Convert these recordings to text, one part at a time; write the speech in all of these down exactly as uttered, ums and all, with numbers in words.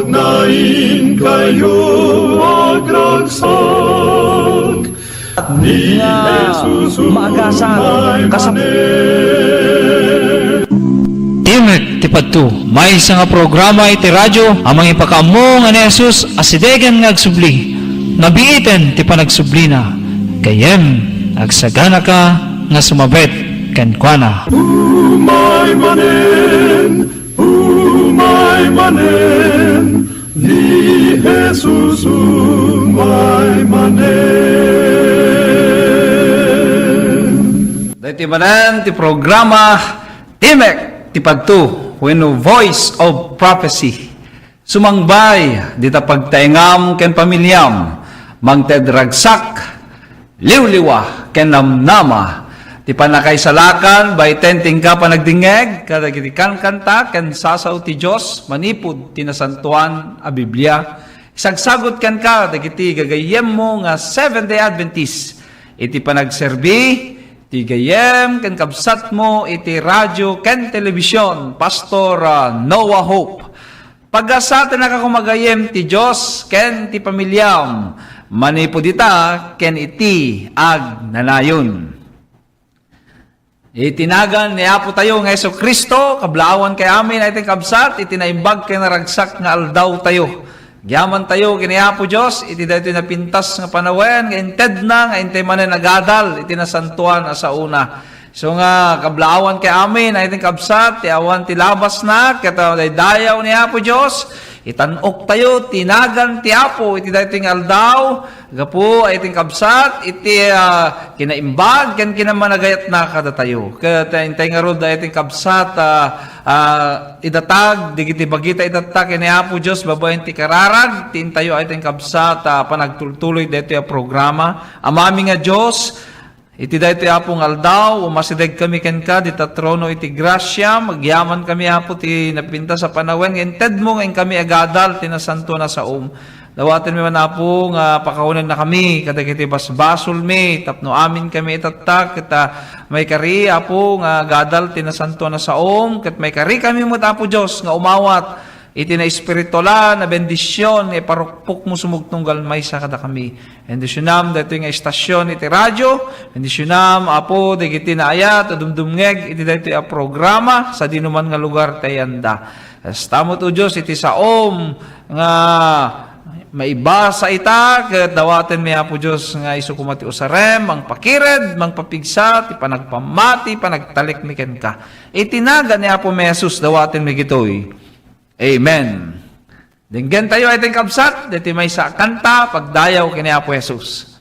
Nainkayo agragsak, ni nga Jesus maagasar umay kasap-, manen. Timek ti Padto, maysa nga programa iti radio a mangipakaammo nga ni Jesus a sidegen nga agsubli. Nabiiten ti panagsublina. Gayyem, agsaganaka nga sumabet kenkuana. Umay manen, umay manen, ni Jesus umay manen. Daytoy manen ti programa Timek ti Padto wenno Voice of Prophecy. Sumangbay dita pagtaengam ken pamiliam, mangted ragsak, liwliwa ken namnama ti pannakaisalakan baiten ti inka panagdingngeg kadagiti kankanta ken sasao ti Dios manipud ti Nasantoan a Biblia. Isagsagut kenka dagiti gagayyemmo nga Seventh-day Adventist iti panagserbi ti gayyem ken kabsatmo iti radio ken telebision, Pastor, ah, Noah Hope. Pagasatennak a kumagayem ti Dios ken ti pamiliam manipud ita ken iti agnanayon. Iti nagan ni Apo tayo nga Jesu-Cristo, kablaawan kay amin a iti kabsat, iti naimbag ken naragsak nga aldaw tayo. Agyaman tayo ken ni Apo Dios, iti daytoy napintas nga panawen nga intedna nga intay manen agadal iti nasantoan a saona. So nga kablaawan kay amin, ay ti kabsat, ti awan ti labasna, ket, ah, daydayaw ni Apo Dios, itan-ok tayo ti nagan ti Apo iti daytoy nga aldaw, gapu ay ti kabsat, iti, ah, kinaimbag, ken kinamanagayatna kadatayo. Ket, ah, intay ngarud ay ti kabsat, ah, ah, idatag, digiti bagita idatta ken ni Apo Dios, babaen ti kararag, ti intayo ay ti kabsat, ah, panagtultuloy daytoy a programa. Amami nga Dios, iti daytoy Apo nga aldaw, umasideg kami kenka dita trono iti grasia, agyaman kami, Apo, ti napintas a panawen nga intedmo nga inkami agadal ti nasantoan a saom. Dawatenmi man, Apo, nga pakawanenna kami kadagiti basbasolmi tapno amin kami itattak, ket, ah, maikari, Apo, nga agadal ti nasantoan a saom, ket maikari kami met, Apo Dios, nga umawat iti naespiritualan a bendision nga iparukpokmo sumugtunggal maysa kadakami. Bendisionam daytoy nga istasyon iti radio. Bendisionam, Apo, dagiti naayat a dumdumngeg iti daytoy a programa sadinoman nga lugar ti ayanda. Kasta met, O Dios, iti saom nga maibasa ita, ket dawatenmi, Apo Dios, nga isu koma ti usarem, mangpakired, mangpapigsa ti panagpammati, panagtalekmi kenka. Iti nagan ni Apo mi Jesus, dawatenmi ditoy. Amen. Denggen tayo ay ti kabsat, deti maysa a kanta, pagdayaw ken ni Apo Jesus.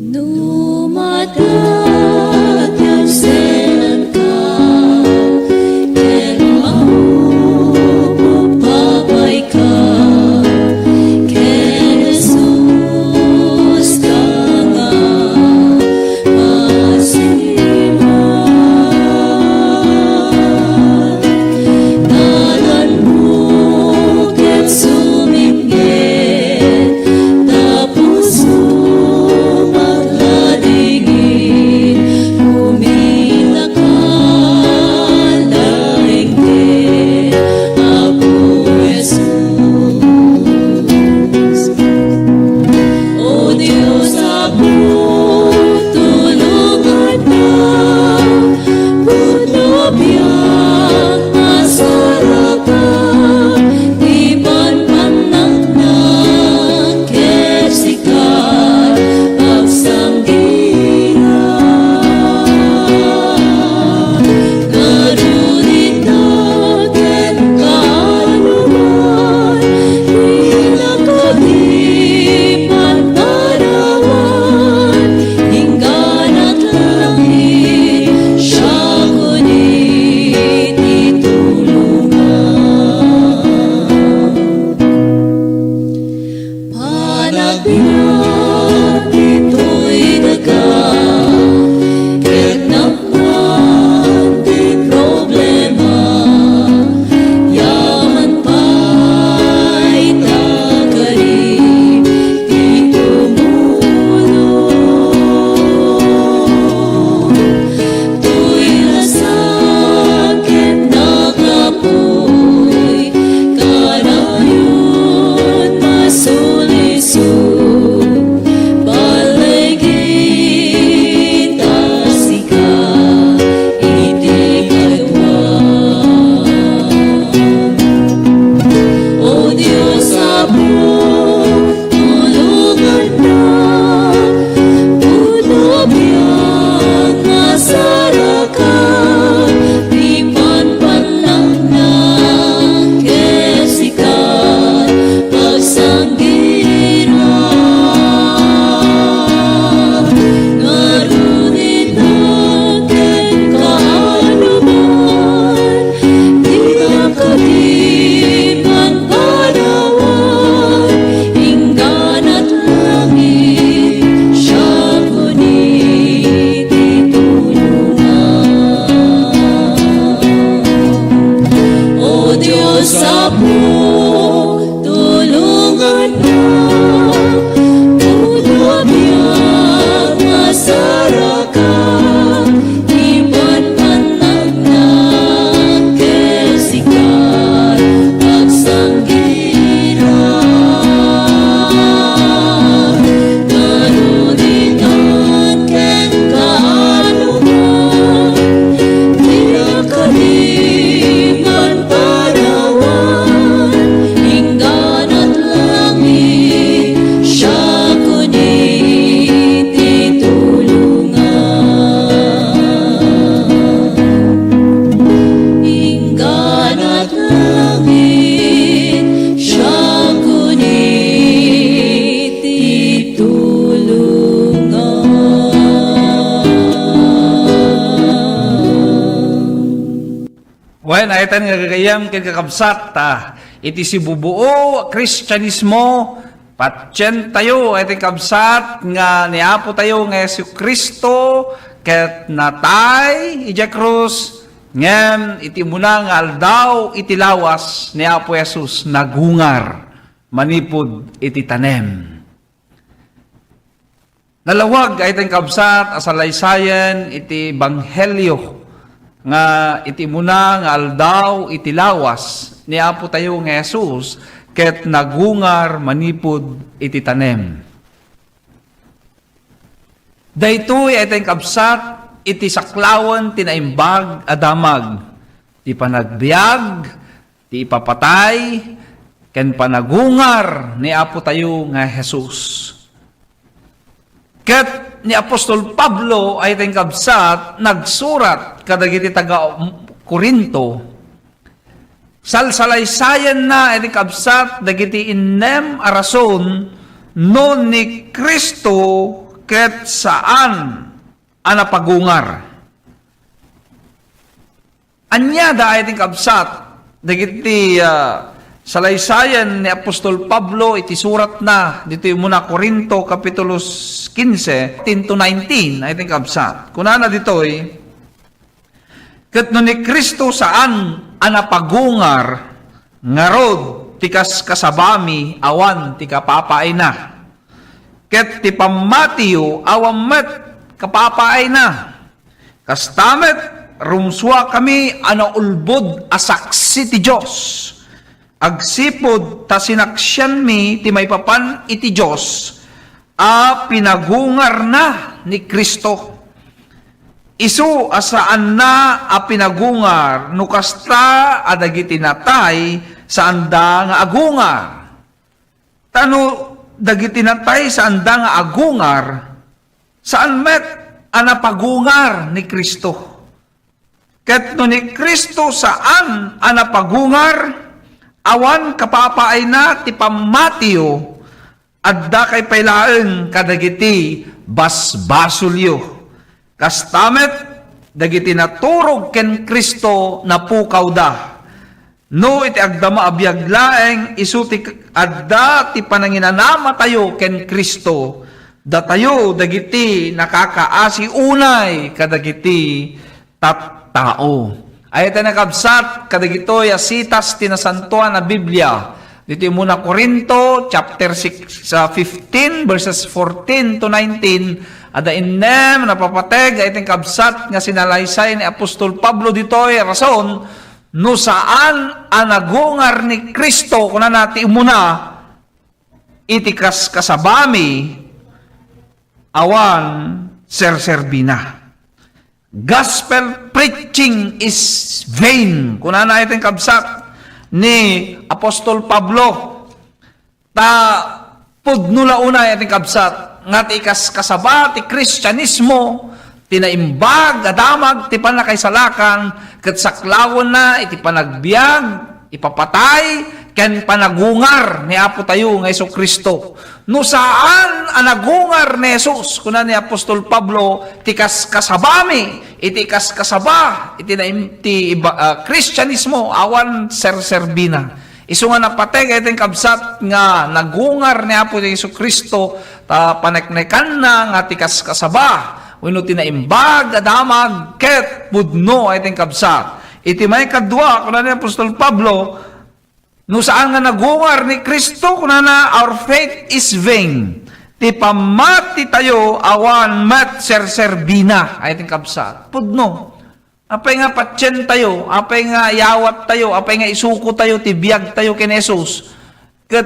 No madagyaw senka, ket Wen, ay tan nga gagayyem ken kakabsat, ta iti sibubuo a Kristianismo, patientayo, ay tan kabsat, nga ni Apo tayo nga Jesu-Cristo ket natay idiay krus, ngem iti umuna nga aldaw iti lawas ni Apo Jesus, nagungar manipud iti tanem. Nalawag ay tan kabsat a salaysayen iti ebanghelio nga iti umuna nga aldaw iti lawas ni Apo tayo nga Jesus ket nagungar manipud iti tanem. Daytoy ay tan kabsat iti saklawen ti naimbag a damag, ti panagbiag, ti ipapatay, ken panagungar ni Apo tayo nga Jesus. Ket ni apostol Pablo ay tan kabsat nagsurat kadagiti taga-Corinto. Salsalaysayenna ay tan kabsat dagiti innem a rason no ni Cristo ket saan a napagungar. Ania da ay tan kabsat dagiti, ah, salaysayan ni apostol Pablo iti suratna ditoy umuna Corinto kapitulo quince, ten to nineteen, ay tan kabsat. Kunana ditoy, "Ket no ni Cristo saan a napagungar, ngarud ti kaskasabami awan ti kapapaayna. Ket ti pammatiyo awan met kapapaayna." Kasta met, rumsuakami a naulbod a saksi ti Dios, agsipud ta sinaksianmi ti maipapan iti Dios a pinagungarna ni Cristo. Isu a saanna a pinagungar no kasta a dagiti natay saanda nga agungar. Ta no dagiti natay saanda nga agungar, saan met a napagungar ni Cristo. Ket no ni Cristo saan a napagungar, awan kapapaayna ti pammatiyo, addakay pay laeng kadagiti basbasolyo. Kasta met, dagiti naturog ken Cristo napukawda. No iti agdama a biag laeng, isu ti adda ti pananginanamatayo ken Cristo, datayo dagiti nakakaasi unay kadagiti tattao. Ay, iti nakabsat, kadagitoy a sitas ti Nasantoan a Biblia. Ditoy umuna Corinto, chapter six, sa fifteen, verses fourteen to nineteen, adda innem napapateg, ay, iti kabsat nga sinalaysay ni apostol Pablo ditoy, rason, no saan a nagungar ni Cristo, kunana ti umuna, iti kaskasabami, awan serserbina. Gospel preaching is vain. Kunana iti kabsat ni apostol Pablo. Ta pudno la unay iti kabsat nga ti kaskasaba ti Kristianismo, ti naimbag a damag ti pannakaisalakan, ket saklawenna iti panagbiag, ipapatay, ken panagungar ni Apo tayo nga Jesu-Cristo. No saan a nagungar ni Jesus, kuna ni apostol Pablo, ti kaskasabami, iti kaskasaba, iti naim-, ti iba-, ah, Kristianismo, awan serserbina. Isu nga napateg ay iti kabsat nga nagungar ni Apo Jesu-Cristo, ta paneknekanna nga ti kaskasaba, wenno ti naimbag a damag ket pudno ay iti kabsat. Iti maikadua, kuna ni apostol Pablo, no saan nga nagungar ni Cristo, kunana, "Our faith is vain." Ti pammati tayo awan met serserbina, ay iti kabsat. Pudno. Apay nga patien tayo, apay nga yawat tayo, apay nga isuko tayo ti biag tayo ken Jesus. Ket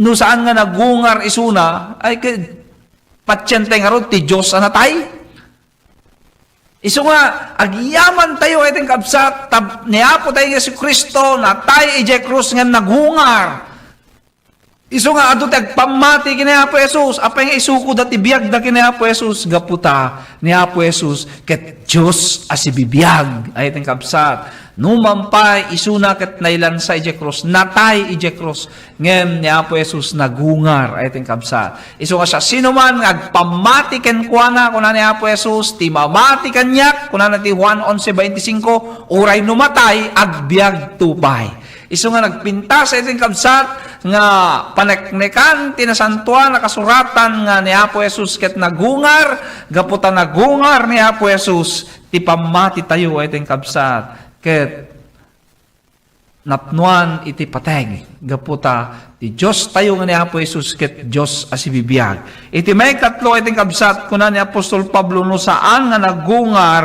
no saan nga nagungar isuna, ay ket patien tayo ngarud ti Dios a natay. Isu nga, agyaman tayo, ay, iti kabsat, tab-, ni Apo tayo Jesu-Cristo, natay idiay krus nga nagungar. Isu nga, adu ti agpammati ken ni Apo Jesus, apay nga isuko da ti biag da ken ni Apo Jesus, gapu ta ni Apo Jesus, ket Dios a sibibiag, ay, iti kabsat. Numan pay, isuna ket nailansa idiay krus, natay idiay krus. Ngem ni Apo Jesus nagungar, ay ti kabsat. Isu nga siasinoman nga agpammati kenkuana, kuna ni Apo Jesus, ti mamati kaniak, kunana ti Juan onse veinticinco, uray no matay, agbiagto pay. Isu nga nagpintas, ay ti kabsat, nga paneknekan ti nasantoan a kasuratan nga ni Apo Jesus ket nagungar, gapu ta nagungar ni Apo Jesus, ti pammati tayo, ay ti kabsat. Ket napnuan iti pateg, gapu ta ti Dios tayo nga ni Apo Jesus ket Dios a sibibiag. Iti maikatlo, ay ti kabsat, kuna ni Apostol Pablo, no saan nga nagungar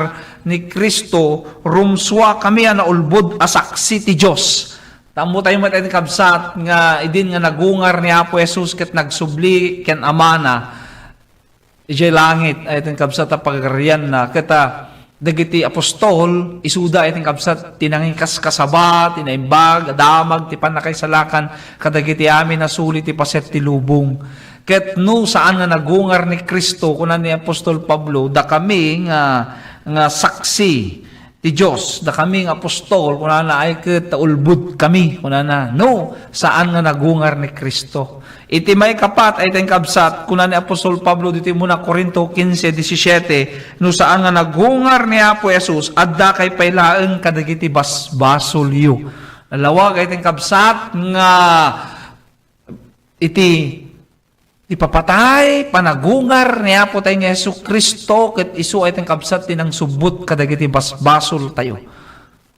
ni Cristo, rumsua kami a naulbod a saksi ti Dios. Tammo tayo met, ay ti kabsat, nga idin nga nagungar ni Apo Jesus ket nagsubli ken Amana idiay langit, ay ti kabsat, a pagarianna. Ket, ah, dagiti apostol, isuda, ay ti kabsat, ti nangikaskasaba, ti naimbag a damag ti pannakaisalakan kadagiti amin a suli ti paset ti lubong. Ket no saan nga nagungar ni Cristo, kuna ni Apostol Pablo, dakami nga, nga saksi ti Dios, dakami nga apostol, kunana, ay ket ulbod kami, kunana. No, saan nga nagungar ni Cristo. Iti maikapat, ay ti kabsat, kuna ni Apostol Pablo ditoy umuna Corinto quince diecisiete, no saan nga nagungar ni Apo Jesus, addakay pay laeng kadagiti basbasolyo. Nalawag, ay ti kabsat, nga iti ipapatay, panagungar ni Apo tayo nga Jesu-Cristo, ket isu, ay ti kabsat, ti nangsubbot kadagiti basbasol tayo.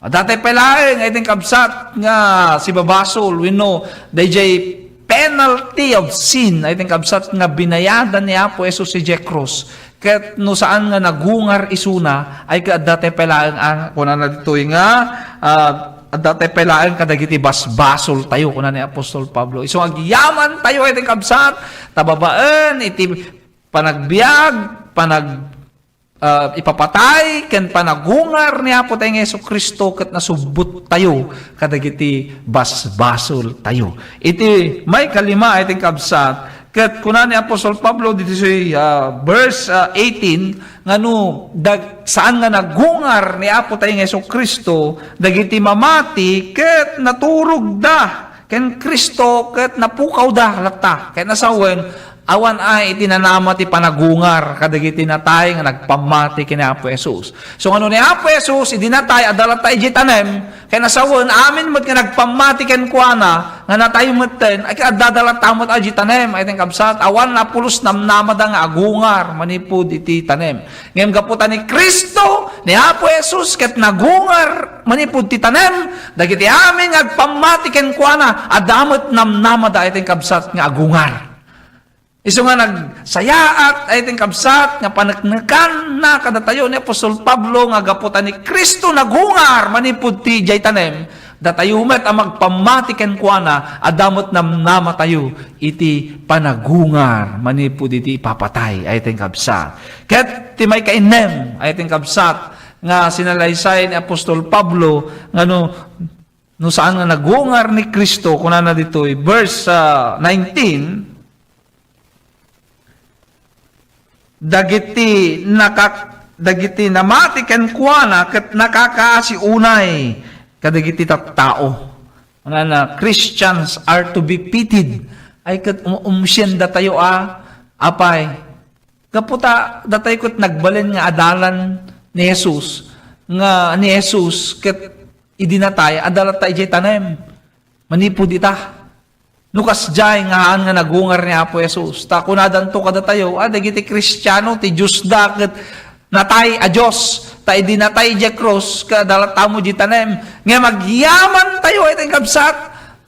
Adda tay pay laeng, ay ti kabsat, nga sibabasol, wenno dayjay penalty of sin, ay ti kabsat, nga binayadan ni Apo Jesus idiay krus. Ket no saan nga nagungar isuna, ay ket adda tay pay laeng, ah, kunana ditoy nga, ah, adda tay pay laeng kadagiti basbasol tayo, kuna ni Apostol Pablo. Isu nga agyaman tayo, ay ti kabsat, ta babaen iti panagbiag, panag-, ah, ipapatay, ken panagungar ni Apo tayo nga Jesu-Cristo, ket nasubbot tayo kadagiti basbasol tayo. Iti maikalima, ay ti kabsat, ket kuna ni Apostol Pablo ditoy, ah, verse, ah, eighteen, nga no dag-, saan nga nagungar ni Apo tayo nga Jesu-Cristo, dagiti mamati ket naturogda ken Cristo ket napukawda latta. Ket nasawen, awan ay iti nanama ti panagungar kadagiti natay nga nagpammati ken ni Apo Jesus. So, nga no ni Apo Jesus, idi natay, adda latta idiay tanem, ket nasawen, amin met nga nagpammati kenkuana, nga natay metten, ay ket adda latta met idiay tanem, ay ti kabsat, awan a pulos namnamada nga agungar manipud iti tanem. Ngem gapu ta ni Cristo, ni Apo Jesus, ket nagungar manipud ti tanem, dagiti amin nga agpammati kenkuana, adda met namnamada, ay ti kabsat, nga agungar. Isu nga nagsayaat, ay ti kabsat, nga paneknekanna kadatayo ni Apostol Pablo nga gapu ta ni Cristo nagungar manipud ti jay tanem, datayo met a magpammati kenkuana, adda met namnamatayo iti panagungar manipud iti ipapatay, ay ti kabsat. Ket ti maikainnem, ay ti kabsat, nga sinalaysay ni Apostol Pablo, nga no, no saan nga nagungar ni Cristo, kunana ditoy, verse, ah, nineteen, dagiti nakak-, dagiti namati kenkuana ket nakakaasi unay kadagiti tattao. Kunana, Christians are to be pitied. Ay ket um-, umsienda tayo a, apay, gapu ta datayo ket nagbalin nga adalan ni Jesus, nga ni Jesus ket idi natay, adda latta idiay tanem manipud ita. No kasdiay nga haan nga nagungar ni Apo Jesus, ta kunadanto kadatayo, a, dagiti Kristiano, ti Diosda ket natay a Dios, ta idi natay idiay krus, ket adda latta met idiay tanem. Ngem agyamantayo, ay ti kabsat,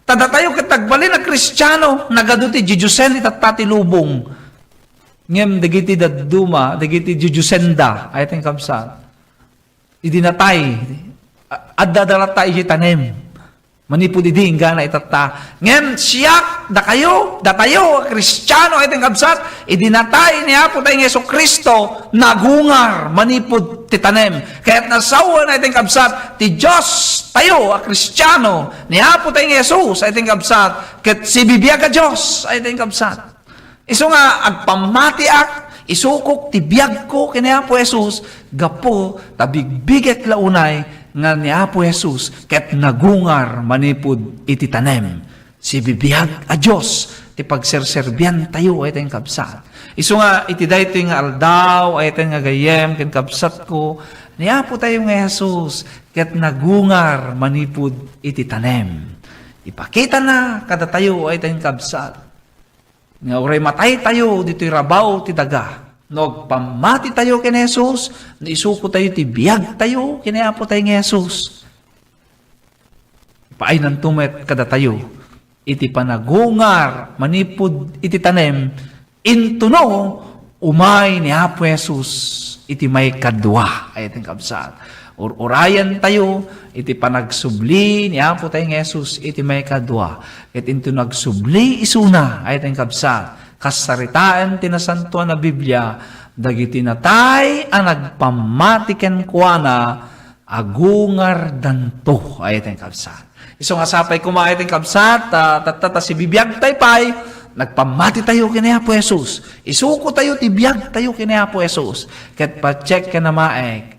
ta datayo ket nagbalin a Kristiano, nagadu ti didiosen itatta ti lubong. Ngem dagiti dadduma, dagiti didiosenda, ay ti kabsat, idi natay, a-, adda da latta idiay tanem. Manipud idi inggana itatta. Ngem siak, dakayo, datayo a Kristiano, ay ti kabsat, idi natay ni Apo tayo nga Jesu-Cristo, nagungar manipud ti tanem. Ket nasawen, ay ti kabsat, ti Dios tayo a Kristiano, ni Apo tayo nga Jesus, ay ti kabsat, ket sibibiag a Dios, ay ti kabsat. Isu nga agpammatiak, isukok ti biagko ken ni Apo Jesus, gapu ta bigbigek la unay nga ni Apo Jesus ket nagungar manipud iti tanem. Sibibiag a Dios ti pagserserbiantayo, ay ten kabsat. Isu nga iti daytoy nga aldaw, ay ten nga gayyem ken kabsatko, ni Apo tayo nga Jesus ket nagungar manipud iti tanem. Ipakitana kadatayo, ay ten kabsat, nga uray matay tayo ditoy rabaw ti daga, no agpammati tayo ken Jesus, no isuko tayo ti biag tayo ken Apo tayo nga Jesus, ipaaynan to met kadatayo iti panagungar manipud iti tanem, intono umay ni Apo Jesus iti maikadua. Ay ten kabsat. Ur-urayan tayo iti panagsubli ni Apo tayo nga Jesus iti maikadua. Ket intono agsubli isuna, ay ten kabsat, kas saritaen ti Nasantoan a Biblia, dagiti natay a nagpammati kenkuana, agungardanto, ay ten kabsat. Isu nga sapay koma, ay ten kabsat, ta, tatta ta sibibiag tay pay, nagpammati tayo ken Apo Jesus. Isuko tayo ti biag tayo ken Apo Jesus. Ket patsekka na maek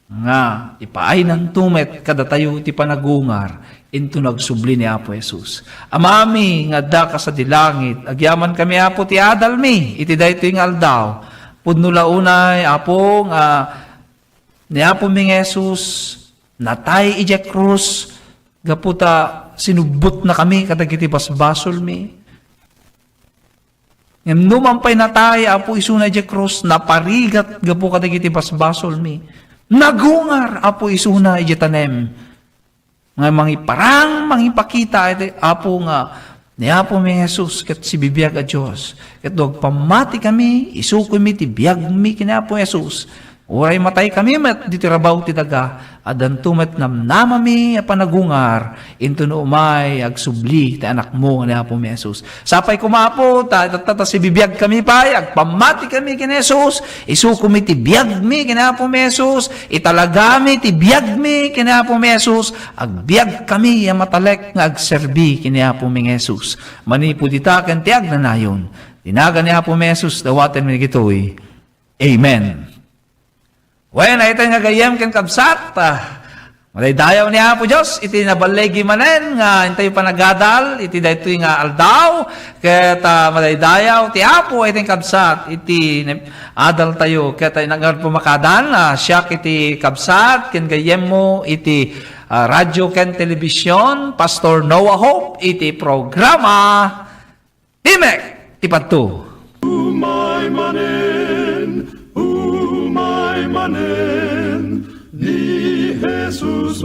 nga ipaaynan to met kadatayo ti panagungar intono agsubli ni Apo Jesus. Amami nga adda ka sadi langit, agyamankami, Apo, ti adalmi iti daytoy nga aldaw. Pudno la unay, Apo, nga ni Apomi nga Jesus natay idiay krus gapu ta sinubbotnakami kadagiti basbasolmi. Ngem no man pay natay, Apo, isuna idiay krus, naparigat gapu kadagiti basbasolmi. Nagungar, Apo, isuna idiay tanem. Nga mangiparang, mangipakita iti Apo nga ni Apomi Jesus ket sibibiag a Dios. Ket no agpammatikami, isukoymi ti biagmi ken Apo Jesus. Uray mataykami met ditoy rabaw ti daga, addanto met namnamami a panagungar, intono umay agsubli ti Anakmo nga ni Apomi Jesus. Sapay koma, Apo, ta, ta, ta, ta sibibiagkami pay, agpammatikami ken Jesus, isukomi ti biagmi ken Apomi Jesus, italagami ti biagmi ken Apomi Jesus, agbiagkami a matalek nga agserbi ken Apomi nga Jesus. Manipud ita ken ti agnanayon, ti nagan ni Apomi Jesus, dawatenmi dagitoy. Amen. Wen, ay ten nga gayyem ken kabsat, ah, madaydayaw ni Apo Dios iti naballigi manen nga intayo panagadal iti daytoy nga aldaw, ket, ah, madaydayaw ti Apo ay ten kabsat iti ne-, adal tayo. Ket ay nangar pumakadan, ah, siak iti kabsat ken gayyemmo iti, ah, radyo ken telebision, Pastor Noah Hope, iti programa Timek ti Padto. Umay manen, umay manen, ni Jesus